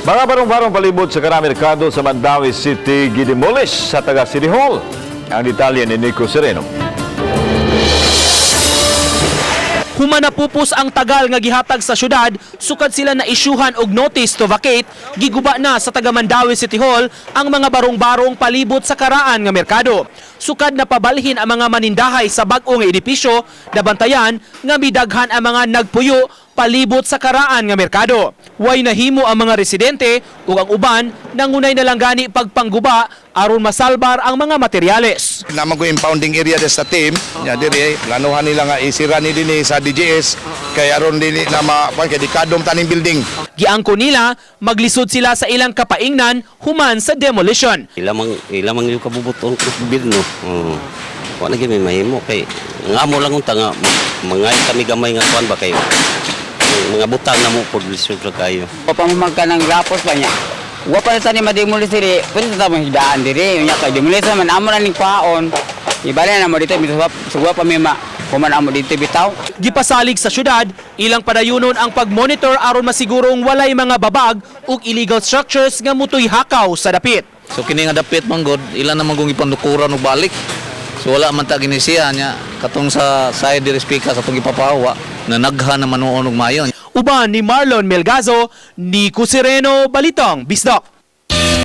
Mga barong-barong palibot sa karaan merkado sa Mandaue City gidemolish sa taga City Hall. Ang detalye ni Nico Sereno. Human napupos ang tagal nga gihatag sa syudad, sukad sila na isyuhan og notice to vacate, giguba na sa taga Mandaue City Hall ang mga barong-barong palibot sa karaan nga merkado. Sukad na pabalhin ang mga manindahay sa bag-o nga edipisyo, nabantayan nga midaghan ang mga nagpuyo palibot sa karaan nga merkado. Way nahimo ang mga residente ug ang uban nangunay na lang gani pagpangguba aron masalbar ang mga materyales. Naman ko impounding area des sa team nya diri planuhan nila nga isira ni dinhi sa DGS kay aron dili na ma kuan kay dikadom taning building. Giangko nila, maglisod sila sa ilang kapaingnan human sa demolition. Ilamang yung kabubuton ko gobyerno. Oo. Wa na gyud may mahimo kay ngamo lang unta nga mangay kami gamay nga kuan ba kayo. Mga butang na mo pod lisod ra kayo. Wa pa mo ng rapos pa niya. Wa pa sa ni mademolish diri, pwede sa mo higdaan diri. Unya kay demolish man amo na ning kwaon. Ibali na mo dito bitaw sugwa pa mi ma kuman amo dito bitaw. Gipasalig sa syudad, ilang padayunon ang pagmonitor aron masigurong walay mga babag ug illegal structures nga mutoy hakaw sa dapit. So kini nga dapit man god, ilan naman kung ipandukuran og balik. So wala man ta gini siya nya katong sa side diri speaker sa atong gipapawa na naghan naman noon og mayo. Uban ni Marlon Melgazo, Nico Sereno, Balitang Bisdak.